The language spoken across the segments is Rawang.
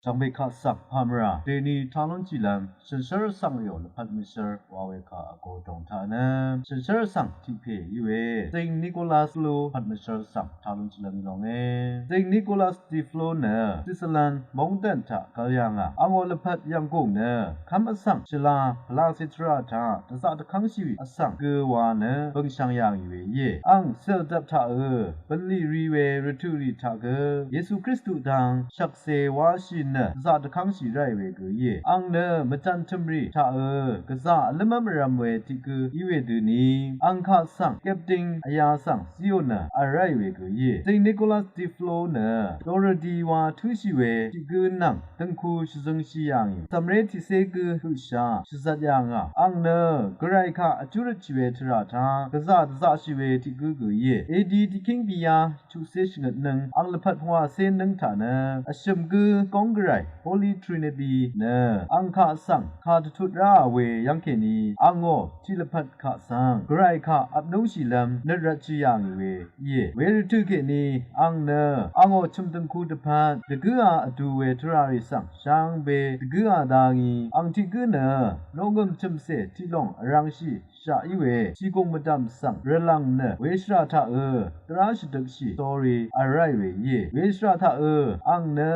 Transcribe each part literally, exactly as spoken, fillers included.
Shvngbe kaq svng pàmvrà dèni talúnshìlv́m shànshér vsvng rìò lvpat mvshv́r wa we kà vgo dòng taq nø shànshér vsvng tiq pè í we Saint Nicholas Flo lvpat mvshv́r svng talúnshìlv́m í lónge. Saint Nicholas de Flo nø Switzerland móngdàn taq gvl yà ngà. Angò lvpat yv̀nggùng nø kv́m vsvng shvla pvlacè tvrà taq dvzaq dvkv́ngshì vsvng gø wa nø bø̀ngshv̀ng yà ngì we íe. Àng cèldvp taq ø bv̀nlì ri we rvtø̀ rì taq gø Yesu Kristu dang shvkse wáshì nø dvzaq dvkv́ngshì ráì we gø íe. Àng nø mvtàn tø̀mrì taq ø gvzà vlǿmv́m vrv̄m we tiq gø í we døni àng kaq svng gvpding vyā svng zíò nø vl ráì we gø íe. Saint Nicholas de Flo nø dorvdi wa tǿshì we tiq gø nvng dø̀ngku shvzøngshì yà ngì. Cv̀mré tiqcé gø høqshà shvzvt yà ngà. Àng nø gvray kaq vjúrøtshì we tvrà taq gvzà dvzaqshì we tiq gø gø íe. Edi tiqkíng bìyá chuqcé shvngøtnøng àng lvpat pvngwàcé nøng taq nø vshø̀m gø góng gvray Holy Trinity nø àng kaq svng kà dvtut ráà we yv́ng kèní àngò tiq lvpat kaq svng gvray kaq vpnúngshìlv́m nøt rvtshì yà ngì we íe. Wervtø̀ kèní àng nø àngò chø̀m dø̀ngku dvpvt dvgǿā vdu we tvrà rì svng shvngbe dvgǿā dá ngí àng tiq gǿ nø noqngø̀m chø̀mcè tiq lòng vrv̄ngshì shaq í we shìgùng mvdv̀m svng rvlv̀ng nø weshvrà taq ø dvrá shvdøkshì sórí vl ráì we íe. Weshvrà taq ø àng nø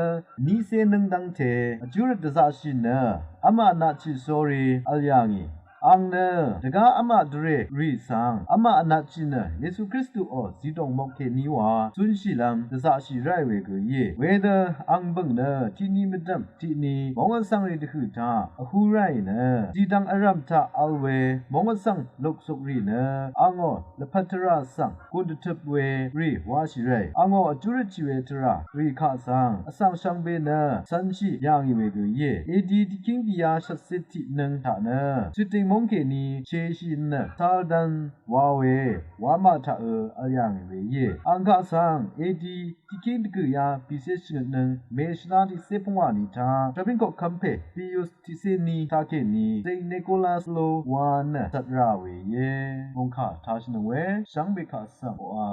nícé nøng dv́ngte vjúrøt dvzaqshì nø v́maq natshì sórí vl yà ngì. Àng nø dvgá v́maq dvrè rì svng v́maq natshì nø Yesu Kristuò zidòng mok kèní wa zúnshìlv́m dvzaqshì ráì we gø íe. Wedø àng bø̀ng nø tiqni mvdv̀m tiqni móng vsvng rì dvhø̀ taq vhú ráì nø zìdvng vrv̀m taq vl we móng vsvng luksuk rì nø àngò lvpat tvrà svng gùn dvtøp we rì wáshì ráì àngò vjúrøtshì we tvrà rì kaq svng vsvng shvngbe nø cv̄nshì yà ngì we gø íe. Edi tiqkíng bìyá shvtcé tiq nøng taq nø shøtdìng móng kèní shèshì nø Saldan wa we wamà taq ø vl yà ngì we íe. Àng kaq svng edi tiqkíng dvgø̀yá bìcé shvngøtnøng mèshvlá tiqcé pvngwà ni taq shvbín koqkv́m pè Pius tiqcé ni taq kèní Saint Nicholas Flo wa nø zvt rà we íe. Mòngkà tashìnøng we shvngbe kaq svng oqà